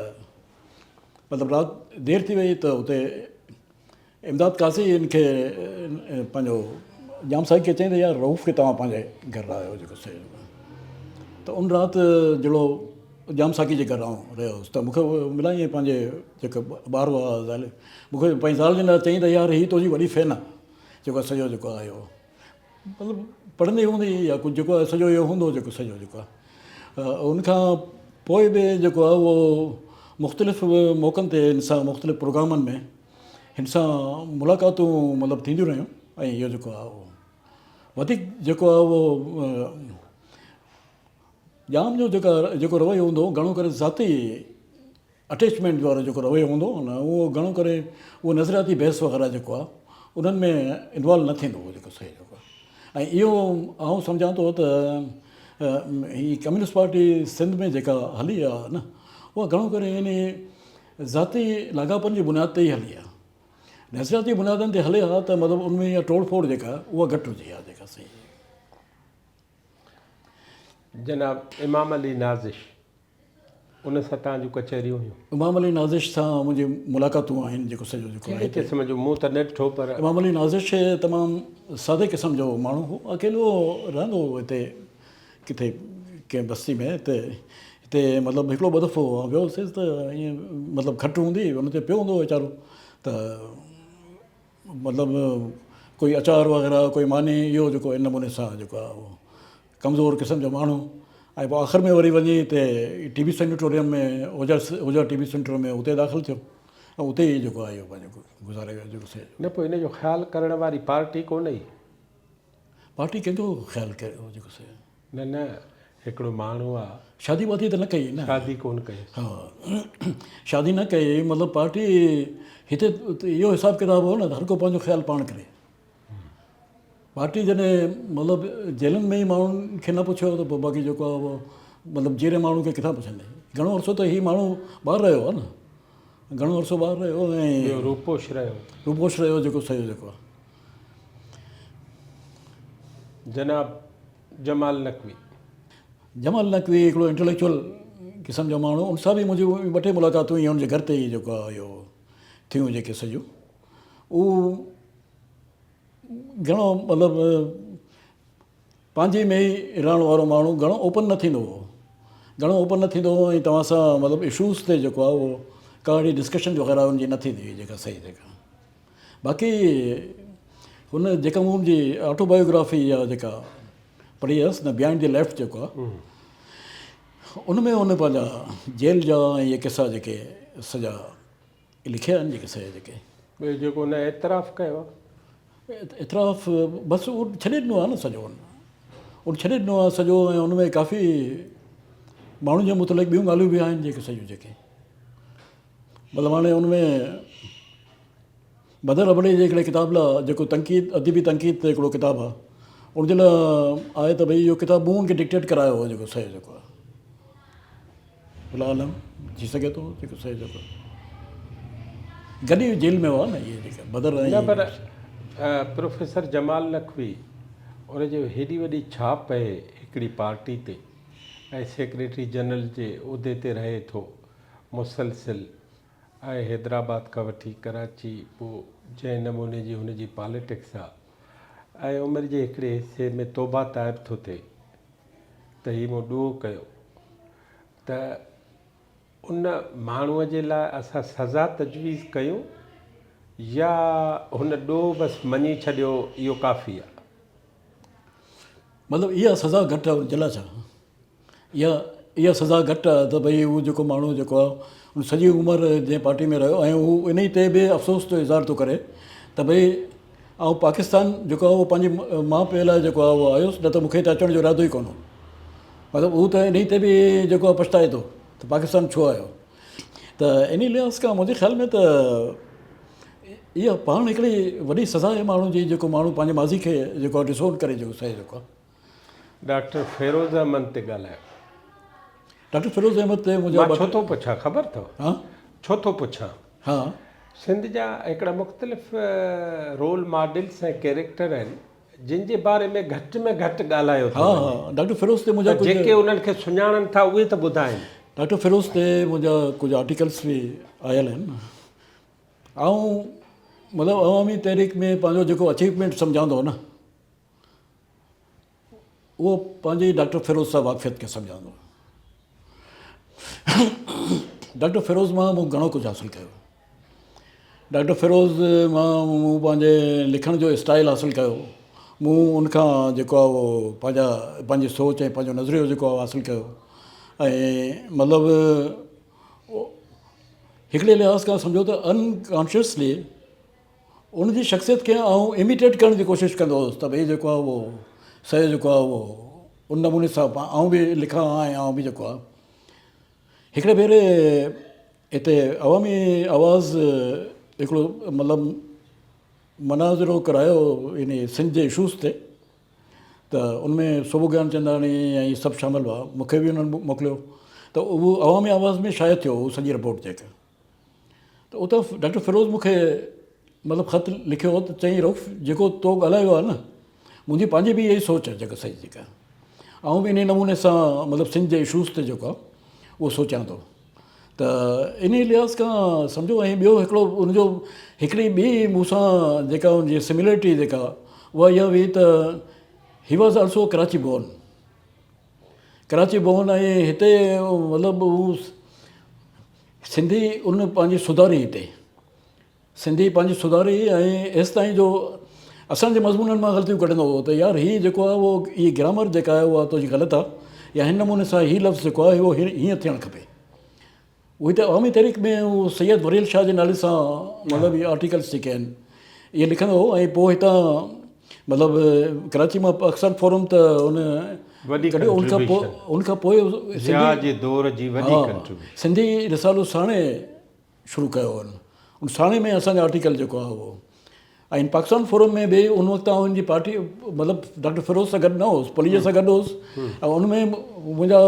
مطلب رات دير ٿي وئي ته اتي امداد قاضي هن کي پنهنجو ڄام صاحب کي چيائين ته يار رئوف کي توهان پنهنجي گهر راهيو جيڪو سي ته ان رات جهڙو ڄام ساقي جي گهر آئون رهيو هوس ته مون کي ملائين پنهنجي جيڪي ٻار هئا زال مون کي پنهنجي زال جي لاء چيائين ته يار هي تنهنجي وڏي فين آهي جيڪو سڄو جيڪو آهي اهو مطلب پڙهندي هوندي يا ڪجهه جيڪو آهي سڄو اهو هوندو جيڪو سڄو جيڪو آهي ان کان پوء به جيڪو آهي اهو مختلف موقعن تي هن سان مختلف پروگرامن ۾ هن سان ملاقاتون مطلب ٿينديون رهيون ۽ اهو جيڪو آهي اهو وڌيڪ جيڪو آهي اهو ڄام جو جيڪا جيڪو رويو هوندو هو گهڻو ڪري ذاتي اٽيچمينٽ وارو جيڪو رويو هوندو هو نه اهو گهڻو ڪري اهو نظرياتي بحث وغيره جيڪو آهي انهن ۾ انوالو نه ٿيندو هو جيڪو صحيح جيڪو آهي ۽ اهو آئون سمجهان ٿو ته هي ڪميونسٽ پارٽي سنڌ ۾ جيڪا هلي آهي نه اها گهڻو ڪري ان ذاتي لاڳاپن جي بنياد تي ئي هلي آهي نظرياتي بنيادن تي هلي ها ته مطلب ان ۾ اها ٽوڙ ڦوڙ جيڪا اها گهٽ هجي ها جيڪا صحيح. جناب امام علي نازش ان سان توهان جون ڪچهريون هيون؟ امام علي نازش سان منهنجي ملاقاتون آهن جيڪو سڄو جيڪو ڪهڙي قسم جو مون ته نه ڏٺو پر. امام علي نازش تمام سادي قسم جو ماڻهو هو اڪيلو رهندو هو هتي ڪٿي ڪنهن بستي ۾ ته هتي مطلب هڪڙو ٻه دفعو آئون ويو هوس ته ائين مطلب کٽ هوندي هئي ان تي پيو هوندو هو ويچارو ته مطلب ڪوئي اچار وغيره ڪوئي ماني اهو جيڪو ان نموني سان جيڪو آهي اهو ڪمزور قسم جو ماڻهو ۽ پوء آخر ۾ وري وڃي هتي ٽي بي سينيٽوريم ۾ اوجا اوجا ٽي بي سينٽر ۾ اتي داخل ٿيو ۽ اتي ئي جيڪو آهي اهو پنهنجو گذاري ويو جيڪو سي. نه پوء ان جو خيال ڪرڻ واري پارٽي ڪونه هئي. پارٽي ڪنهن جو خيال ڪري جيڪو سي. نه نه هڪڙو ماڻهو آ. شادي وادي ته نه ڪئي نه. شادي ڪونه ڪئيس. ها شادي نه ڪئي مطلب پارٽي هتي اهو حساب ڪتاب هو نه ته هر ڪو پنهنجو خيال پاڻ ڪري. پارٽي جڏهن مطلب جيلن ۾ ئي ماڻهن کي نه پڇيو ته پوء باقي جيڪو آهي اهو مطلب جيئري ماڻهو کي ڪٿان پڇندي. گهڻو عرصو ته هي ماڻهو ٻاهر رهيو آهي نه. گهڻو عرصو ٻاهر رهيو ۽ ٻيو روپوش رهيو. روپوش رهيو جيڪو صحيح جيڪو آهي. جناب جمال نقوي. جمال نقوي هڪڙو انٽليڪچوئل قسم جو ماڻهو ان سان به منهنجون ٻه ٽي ملاقاتون ائين ان جي گهر تي ئي جيڪو آهي اهو ٿيون جيڪي سڄيون اهو گهڻو مطلب پنهنجي ۾ ئي رهڻ وارو ماڻهو گهڻو اوپن نه ٿيندو هو گهڻو اوپن نه ٿيندو هو ۽ توهان سان مطلب اشوز تي جيڪو آهي اهو ڪا اهڙي ڊسڪشن وغيره ان جي نه ٿيندي هئي جيڪا صحيح جيڪا باقي هن جيڪا مون جي آٽو بايوگرافي يا جيڪا پڙهي هيس نه بيهائنڊ the left جيڪو آهي ان ۾ هن پنهنجا جيل جا ۽ اهي قصا جيڪي سڄا لکيا آهن جيڪي سڄا جيڪي ٻيو جيڪو هن اعتراف ڪيو اعتراف بس اهو ڇڏي ڏنو آهي نه سڄو ان ڇڏي ڏنو آهي سڄو ۽ ان ۾ ڪافي ماڻهن جي متعلق ٻيون ڳالهيون به آهن جيڪي سڄيون جيڪي مطلب هاڻي ان ۾ بدر ابڙي جي هڪڙي ڪتاب لاء جيڪو تنقيد ادبي تنقيد تي هڪڙو ڪتاب آهي ان جي لاء آهي ته ڀئي اهو ڪتاب مون ان کي ڊڪٽيٽ ڪرايو هو جيڪو صحيح جيڪو آهي الله عالم ٿي سگهي ٿو جيڪو صحيح جيڪو گڏ ئي جيل ۾ هئا نه اهي جيڪا بدر نه پر پروفيسر جمال نقوي ان جي هيڏي وڏي ڇاپ پئي هڪڙي پارٽي تي ۽ سيڪريٽري جنرل جي عهدي تي رهي ٿو مسلسل ۽ حيدرآباد کان وٺي ڪراچي پوء جنهن نموني جي هن جي پاليٽڪس آ ۽ عمر جي هڪڙي حصي ۾ توبه تائب ٿو ٿئي ته هي مون ڏوهه ڪيو ته ان ماڻهوء جي لاء اسان سزا تجويز ڪيون يا هن ڏوهه بس مڃي ڇڏيو اهو ڪافي آ. مطلب اها سزا گهٽ آ ان جي لاء ڇا؟ اها اها سزا گهٽ آهي ته ڀئي هو جيڪو ماڻهو جيڪو آهي ان سڄي عمر جنهن پارٽي ۾ رهيو ۽ هو انهي تي به افسوس جو اظهار ٿو ڪري ته ڀئي آئون پاڪستان جيڪو آهي اهو پنهنجي ماء پيء لاء جيڪو آهي اهو آيس نه ته مون کي هتي اچڻ جو ارادو ئي ڪونه هو مطلب هو ته انهي تي به جيڪو آهي پڇتائي ٿو ته پاڪستان ڇو آيو ته انهي لحاظ کان منهنجي خيال ۾ ته اها پاڻ هڪڙي وڏي سزا آهي ماڻهو جي جيڪو ماڻهو پنهنجي ماضي کي جيڪو آهي ڊسون ڪري جيڪو سهي جيڪو آهي ڊاڪٽر فيروز احمد تي ڳالهايو. ڊاڪٽر فيروز احمد تي منهنجا مان ڇو ٿو پڇان خبر اٿو؟ ها. ڇو ٿو پڇان؟ ها. سنڌ جا هڪڙا مختلف رول ماڊلس ۽ ڪيريڪٽر آهن. جن جي باري ۾ گهٽ ۾ گهٽ ڳالهايو ٿو ها وڃي. ها ڊاڪٽر فيروز تي منهنجا ته ڪجهه جيڪي انهن کي سڃاڻن ٿا اهي ته ٻڌائين. ڊاڪٽر فيروز تي منهنجا ڪجهه آرٽيڪلس به آيل آهن. آئون مطلب عوامي تحريڪ ۾ پنهنجو جيڪو اچيومينٽ سمجهان ٿو نه اهو پنهنجي ڊاڪٽر فيروز سان واقفيت کي سمجهان ٿو. ڊاڪٽر فيروز مان مون گهڻو ڪجهه حاصل ڪيو. ڊاڪٽر فيروز مان مون پنهنجي لکڻ جو اسٽائل حاصل ڪيو. مون ان کان جيڪو آهي اهو پنهنجا پنهنجي سوچ ۽ پنهنجو نظريو جيڪو آهي حاصل ڪيو ۽ مطلب هڪڙي لحاظ کان سمجهو ته ان ڪانشسلي ان جي شخصيت کي آئون اميٽيٽ ڪرڻ جي ڪوشش ڪندو هوس ته ڀئي جيڪو آهي اهو صحيح جيڪو آهي اهو ان نموني سان آئون به لکان ها ۽ آئون به جيڪو آهي هڪڙي ڀيري هتي عوامي آواز هڪڙو مطلب مناظرو ڪرايو ان سنڌ جي اشوز تي ته ان ۾ سوڀو گيانچنداڻي ۽ سڀ شامل هئا مونکي به انهن موڪليو ته اهو عوامي آواز ۾ شايع ٿيو اهو سڄي رپورٽ جيڪا ته اتان ڊاڪٽر فيروز مون کي مطلب خط لکيو هو ته چيائين رئوف جيڪو تو ڳالهايو آهي نه منهنجي پنهنجي به اها ئي سوچ آهي جيڪا صحيح جيڪا آئون به انهي نموني سان مطلب سنڌ جي اشوز تي جيڪو آهي اهو سوچيان ٿو ته انهي لحاظ کان سمجهو ۽ ٻيو هڪڙو ان جو هڪڙي ٻي مون سان جيڪا ان جي سميلرٽي جيڪا اها اها هئي ته he was also Karachi born Karachi born ۽ هتي مطلب هو سنڌي ان پنهنجي سڌاري هتي سنڌي پنهنجي سڌاري ۽ ايستائين جو اسان جي مضمونن مان غلطيون ڪڍندو هو ته يار هي جيڪو آهي اهو هي گرامر جيڪا آهي اها تنهنجي غلط آهي يا هن نموني سان هي لفظ جيڪو آهي اهو هيئن ٿيڻ کپي. اهي ته عوامي تحريڪ ۾ اهو سيد وريل شاهه جي نالي سان مطلب اهي آرٽيڪلس جيڪي آهن اهي لکندو هو ۽ پوء هتان مطلب ڪراچي مان پاڪستان فورم ته ان وڏي ڪڍيو ان کان پوء ڪنٽريبيوشن ان کان پوء ضياء سنڌي جي دور جي وڏي ها ڪنٽريبيوشن. سنڌي رسالو ساڻي شروع ڪيو هن ان ساڻي ۾ اسان جا آرٽيڪل جيڪو آهي اهو ۽ پاڪستان فورم ۾ به ان وقت آئون ان جي پارٽي مطلب ڊاڪٽر فيروز سان گڏ نه هوس پليجي سان گڏ هوس ۽ ان ۾ منهنجا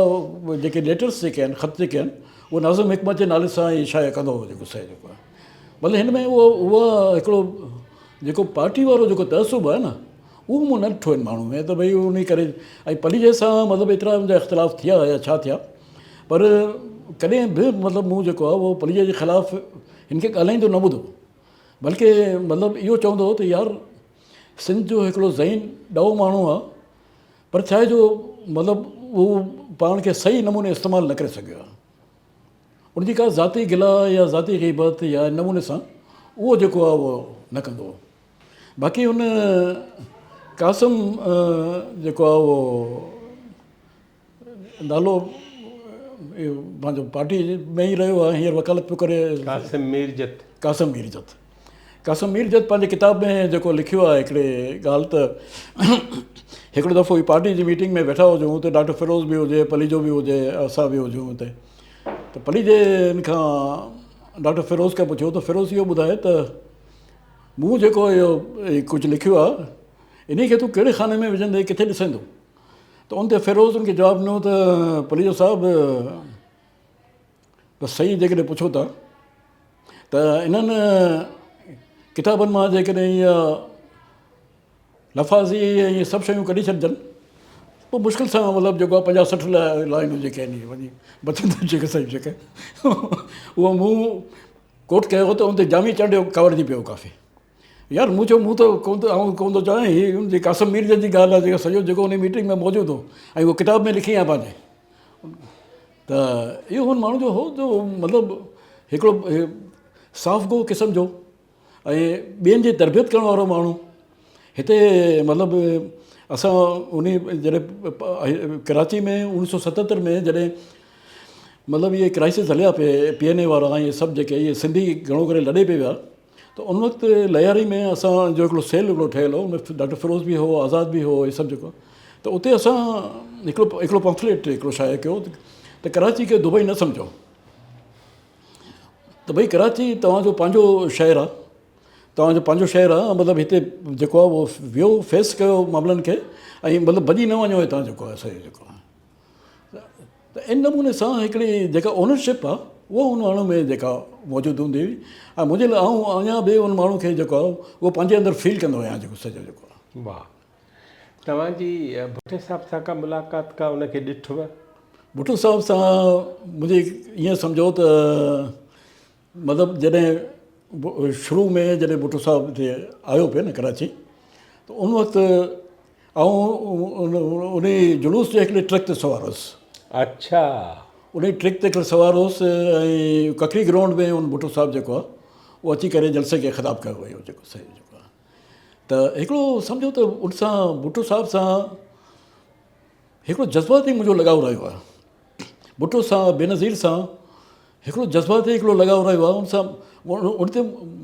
جيڪي ليٽرس جيڪي آهن خط جيڪي آهن اهو ناظم حڪمت جي نالي سان ئي شايع ڪندو هو جيڪو سهي جيڪو آهي مطلب هن ۾ اهو اهو هڪڙو جيڪو پارٽي وارو جيڪو تعصب آهي نه اهو مون نه ڏٺو هن ماڻهو ۾ ته ڀئي ان ڪري ۽ پليجي سان مطلب ايترا ان جا اختلاف ٿيا يا ڇا ٿيا پر ڪڏهن به مطلب مون جيڪو آهي اهو پليجي جي خلاف هن کي ڳالهائيندو نه ٻڌو بلڪه مطلب اهو چوندو هو ته يار سنڌ جو هڪڙو ذهين ڏاهو ماڻهو آهي پر ڇا آهي جو مطلب هو پاڻ کي صحيح نموني استعمال نه ڪري سگهيو آهي ان جي ڪا ذاتي گلا يا ذاتي غيبت يا ان نموني سان اهو جيڪو آهي اهو نه ڪندو هو. باقي ان قاسم جيڪو آهي اهو نالو پنهنجو پارٽي ۾ ئي رهيو آهي هينئر وڪالت پيو ڪري. قاسم ميرجت. قاسم ميرجت. قاسم ميرجت پنهنجي ڪتاب ۾ جيڪو لکيو آهي هڪڙي ڳالهه ته هڪڙو دفعو هي پارٽي جي ميٽنگ ۾ ويٺا هجون اتي ڊاڪٽر فيروز به هجي پليجو به هجي اسان به هجون اتي ته پليجي هن کان ڊاڪٽر فيروز کان پڇيو ته فيروز اهو ٻڌاء ته مون جيڪو اهو ڪجهه لکيو آهي انهي کي تون ڪهڙي خاني ۾ وجهندي ڪٿي ڏسين ٿو ته ان تي فيروز ان کي جواب ڏنو ته پليجو صاحب بس صحيح جيڪڏهن پڇو ٿا ته انهن ڪتابن مان جيڪڏهن اها لفاظي ۽ اهي سڀ شيون ڪڍي ڇڏجن پوء مشڪل سان مطلب جيڪو آهي 50 60 لائنون جيڪي آهن اهي وڃي بچن ٿيون جيڪي صحيح جيڪي اهو مون ڪوٽ ڪيو ته ان تي جامي چانڊيو ڪاوڙجي پيو ڪافي يار مون چيو مون ته ڪونه ٿو آئون ڪونه ٿو چوان هي ان جي قاسم مير جي ڳالهه آهي جيڪا سڄو جيڪو ان ميٽنگ ۾ موجود هو ۽ اهو ڪتاب ۾ لکي آهي پنهنجي ته اهو هن ماڻهو جو هو جو مطلب هڪڙو صاف گو قسم جو ۽ ٻين جي تربيت ڪرڻ وارو ماڻهو هتي مطلب اسان ان جڏهن ڪراچي ۾ 1977 ۾ جڏهن مطلب اهي ڪرائسس هليا پي پي اين اي وارا ۽ سڀ جيڪي اهي سنڌي گهڻو ڪري لڏي پي ويا ته ان وقت لياري ۾ اسان جو هڪڙو سيل هڪڙو ٺهيل هو ان ۾ ڊاڪٽر فيروز به هو آزاد به هو اهي سڀ جيڪو ته اتي اسان هڪڙو هڪڙو پمفليٽ هڪڙو شايع ڪيو ته ڪراچي کي دبئي نه سمجهو ته ڀئي ڪراچي توهان جو پنهنجو شهر آهي توهان جو پنهنجو شهر آهي مطلب هتي جيڪو آهي اهو ويو فيس ڪيو معاملن کي ۽ مطلب ڀڄي نه وڃو هتان جيڪو آهي سو جيڪو آهي ته ان نموني سان هڪڙي جيڪا اونرشپ آهي اها ان ماڻهو ۾ جيڪا موجود هوندي هئي ۽ منهنجي لاء آئون اڃا به ان ماڻهو کي جيڪو آهي اهو پنهنجي اندر فيل ڪندو آهيان جيڪو سڄو جيڪو آهي. واهه. توهان جي ڀٽي صاحب سان ڪا ملاقات ڪا ان کي ڏٺو؟ ڀٽو صاحب سان منهنجي ائين سمجهو ته مطلب جڏهن شروع ۾ جڏهن ڀٽو صاحب هتي آيو پئي نه ڪراچي ته ان وقت آئون ان جلوس جي هڪڙي ٽرڪ تي سوار هوس. اڇا. ان ٽرڪ تي هڪڙي سوار هوس ۽ ڪڪري گرائونڊ ۾ ان ڀٽو صاحب جيڪو آهي اهو اچي ڪري جلسي کي خطاب ڪيو ويو جيڪو صحيح جيڪو آهي ته هڪڙو سمجهو ته ان سان ڀٽو صاحب سان هڪڙو جذباتي منهنجو لڳاء رهيو آهي. ڀٽو سان بينظير سان هڪڙو جذباتي هڪڙو لڳاء رهيو آهي ان سان ان تي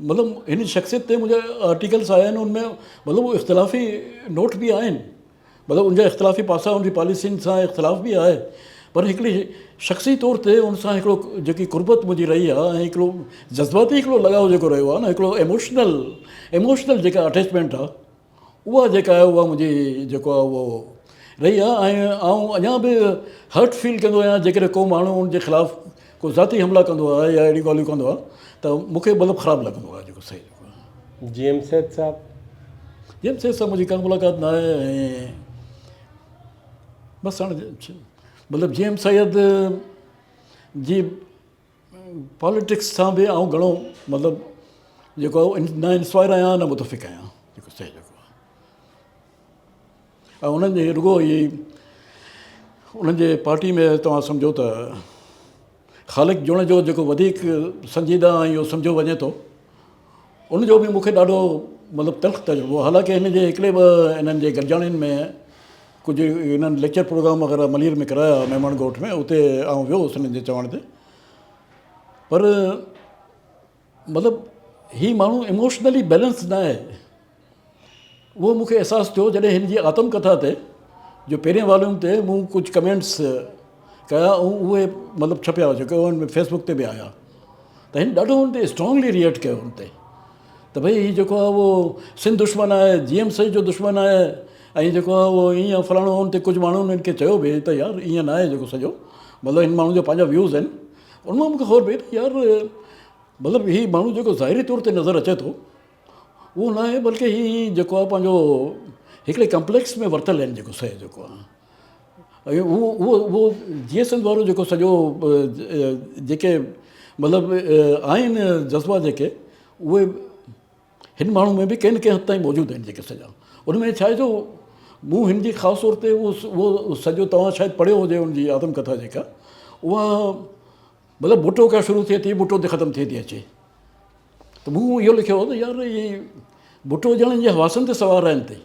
مطلب هن شخصيت تي منهنجا آرٽيڪلس آيا آهن ان ۾ مطلب اهي اختلافي نوٽ به آهن مطلب ان جا اختلافي پاسا ان جي پاليسين سان اختلاف به آهي پر هڪڙي شخصي طور تي ان سان هڪڙو جيڪي قربت منهنجي رهي آهي ۽ هڪڙو جذباتي هڪڙو لڳاء جيڪو رهيو آهي نه هڪڙو ايموشنل ايموشنل جيڪا اٽيچمينٽ آهي اها جيڪا آهي اها منهنجي جيڪو آهي اهو رهي آهي ۽ آئون اڃا به هرٽ فيل ڪندو آهيان جيڪڏهن ڪو ماڻهو ان جي خلاف ڪو ذاتي حملا ڪندو آهي يا اهڙيون ڳالهيون ڪندو آهي ته مون کي مطلب خراب لڳندو آهي جيڪو صحيح جيڪو آهي. جي ايم سيد صاحب. جي ايم سيد صاحب منهنجي ڪا ملاقات نه آهي ۽ بس هاڻي مطلب جي ايم سيد جي پاليٽڪس سان به آئون گهڻو مطلب جيڪو نه انسپائر آهيان نه متفق آهيان جيڪو صحيح جيڪو آهي ۽ انهن جي رڳو هي انهن جي پارٽي ۾ توهان سمجهو ته خالق جوڻيجو جيڪو وڌيڪ سنجيده ۽ اهو سمجهيو وڃي ٿو ان جو به مونکي ڏاڍو مطلب تلخ تجربو حالانڪه هن جي هڪڙي ٻه انهن جي گڏجاڻين ۾ ڪجهه انهن ليڪچر پروگرام وغيره ملير ۾ ڪرايا ميمڻ ڳوٺ ۾ اتي آئون ويو هوس انهن جي چوڻ تي پر مطلب هي ماڻهو ايموشنلي بيلنس نه آهي اهو مونکي احساس ٿيو جڏهن هن جي آتم ڪٿا تي جو پهرين واليوم تي مون ڪجهه ڪمينٽس ڪيا ۽ اهي مطلب ڇپيا جيڪي ان فيسبڪ تي به آيا ته هن ڏاڍو ان تي اسٽرانگلي ريئيڪٽ ڪيو ان تي ته ڀئي هي جيڪو آهي اهو سنڌ دشمن آهي جي ايم سيد جو دشمن آهي ۽ جيڪو آهي اهو ائين فلاڻو ان تي ڪجهه ماڻهن هن کي چيو به ته يار ائين نه آهي جيڪو سڄو مطلب هن ماڻهن جا پنهنجا ويوز آهن ان مان مونکي خبر پئي ته يار مطلب هي ماڻهو جيڪو ظاهري طور تي نظر اچي ٿو اهو نه آهي بلڪه هي جيڪو آهي پنهنجو هڪڙي ڪمپليڪس ۾ ورتل آهن جيڪو سهي جيڪو آهي ۽ اهو اهو اهو جيئي سنڌ وارو جيڪو سڄو جيڪي مطلب آهن جذبا جيڪي اهي هن ماڻهو ۾ به ڪنهن نه ڪنهن حد تائين موجود آهن جيڪي سڄا ان ۾ ڇا آهي جو مون هن جي خاص طور تي اهو اهو سڄو توهان شايد پڙهيو هجي ان جي آتم ڪٿا جيڪا اها مطلب ڀٽو کان شروع ٿئي ٿي ڀٽو تي ختم ٿئي ٿي اچي ته مون اهو لکيو هو ته يار هي ڀٽو ڄڻ هن جي حواسن تي سوار آهن تي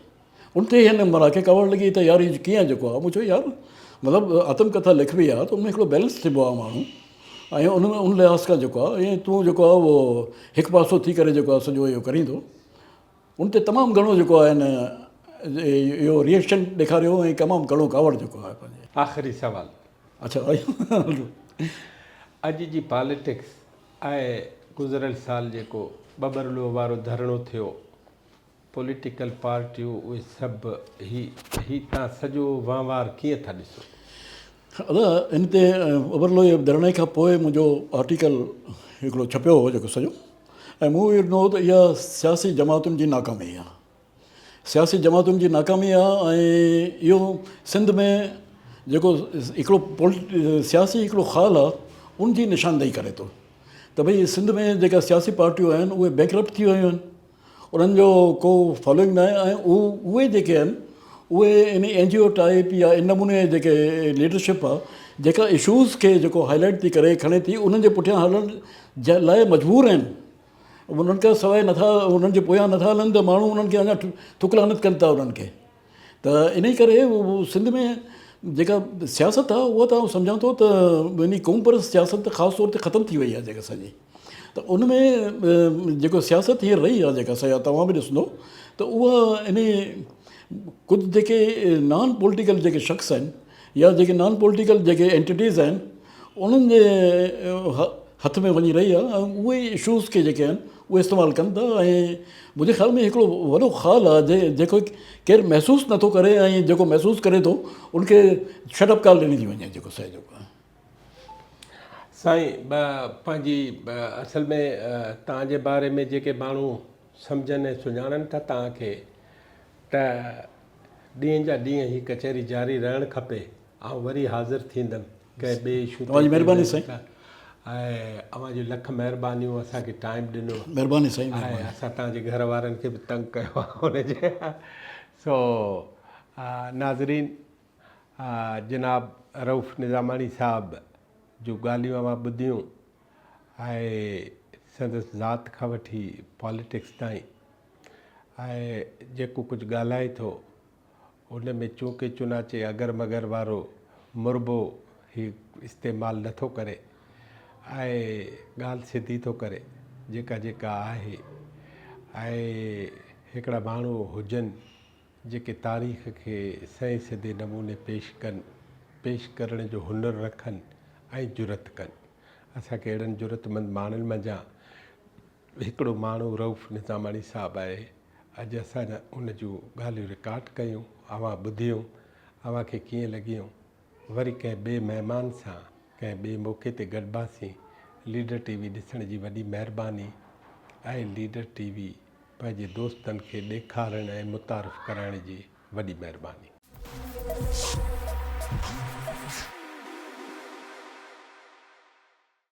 ان تي هن مرا کي ڪاوڙ لڳي ته يار هي ڪيئن جيڪو آهي مون چيو يار مطلب آتم ڪٿا لکبي آهي ته ان ۾ هڪڙو بيلنس ٿيبو آهي ماڻهو ۽ ان ۾ ان لحاظ کان جيڪو آهي ۽ تون جيڪو آهي اهو هڪ پاسو ٿي ڪري جيڪو آهي سڄو اهو ڪرين ٿو ان تي تمام گهڻو جيڪو آهي نه اهو ريئڪشن ڏيکاريو ۽ تمام گهڻو ڪاوڙ جيڪو آهي پنهنجي. آخري سوال. اڇا اڄ جي پاليٽڪس ۽ گذريل سال جيڪو ٻٻرلوء وارو ڌرڻو ٿيو پوليٽيڪل پارٽيون اهي سڀ هي هي تان سڄو وهنوار ڪيئن ٿا ڏسو؟ ادا ان تي ٻٻرلوء ڌرڻي کان پوء منهنجو آرٽيڪل هڪڙو ڇپيو هو جيڪو سڄو ۽ مون اهو ڏنو هو ته اها سياسي جماعتن جي ناڪامي آهي. سياسي جماعتن جي ناڪامي آهي ۽ اهو سنڌ ۾ جيڪو هڪڙو سياسي هڪڙو خال آهي ان جي نشاندهي ڪري ٿو ته ڀئي سنڌ ۾ جيڪا سياسي پارٽيون آهن اهي بينڪرپٽ ٿي ويون آهن انهن جو ڪو فالوئنگ ناهي ۽ اهي جيڪي آهن اهي ان اين جي او ٽائپ يا ان نموني جيڪي ليڊرشپ آهي جيڪا اشوز کي جيڪو هائي لائيٽ ٿي ڪري کڻي ٿي انهن جي پٺيان هلڻ جي لاء مجبور آهن انهن کان سواء نٿا انهن جي پويان نٿا هلن ته ماڻهو انهن کي اڃا ٿڪ لعنت ڪن ٿا انهن کي ته انهي ڪري سنڌ ۾ جيڪا سياست آهي اها ته آئون سمجهان ٿو ته يعني قوم پرست سياست ته خاص طور تي ختم ٿي وئي آهي جيڪا سڄي ته ان ۾ جيڪو سياست هينئر رهي آهي جيڪا سا توهان به ڏسندو ته اها انهي ڪجهه جيڪي نان پوليٽيڪل جيڪي شخص آهن يا جيڪي نان پوليٽيڪل جيڪي اينٽيٽيز آهن انهن جي هٿ ۾ وڃي رهي آهي ۽ اهي ئي اشوز کي جيڪي آهن اهي استعمال ڪن ٿا ۽ منهنجي خيال ۾ هڪڙو وڏو خال آهي جيڪو ڪير محسوس نٿو ڪري ۽ جيڪو محسوس ڪري ٿو ان کي شٽ اپ ڪال ڏني ٿي وڃي جيڪو سهي جيڪو آهي. سائين پنهنجي اصل ۾ توهان جي باري ۾ جيڪي ماڻهو سمجهن ۽ سڃاڻن ٿا توهان کي ته. ڏينهن جا ڏينهن هي ڪچهري جاري رهڻ کپي. آئون وري حاضر ٿيندم ڪنهن ٻئي اشو تي توهان جي مهرباني سائين. ۽ اوهان جون لک مهربانيون اسان کي ٽائيم ڏنو. مهرباني سائين مهرباني. ۽ اسان توهان جي گهر وارن کي به تنگ ڪيو آهي ان جي سو ناظرين جناب رئوف نظاماڻي صاحب جون ڳالهيون اوهان ٻڌيون ۽ سندس ذات کان وٺي پاليٽڪس تائين ۽ جيڪو ڪجهه ڳالهائي ٿو ان ۾ چونڪه چنانچه اگر مگر وارو مربو هي استعمال نه ٿو ڪري ۽ ڳالهه سڌي ٿو ڪري جيڪا جيڪا آهي ۽ هڪڙا ماڻهو هجن جيڪي تاريخ کي سئين سڌي نموني پيش ڪن، پيش ڪرڻ جو هنر رکن ۽ جرئت ڪن. اسان کي اهڙن جرئتمند ماڻهن منجهان هڪڙو ماڻهو رئوف نظاماڻي صاحب آهي. اڄ اسان ان جون ڳالهيون رڪارڊ ڪيون، اوهان ٻڌيون، اوهان کي ڪيئن لڳيون؟ وري ڪنهن ٻئي مهمان سان ڪنهن ٻئي موقعي تي گڏباسين. ليڊر ٽي وي ڏسڻ جي وڏي مهرباني ۽ ليڊر ٽي وي پنهنجي دوستن کي ڏيکارڻ ۽ متعارف ڪرائڻ جي وڏي مهرباني.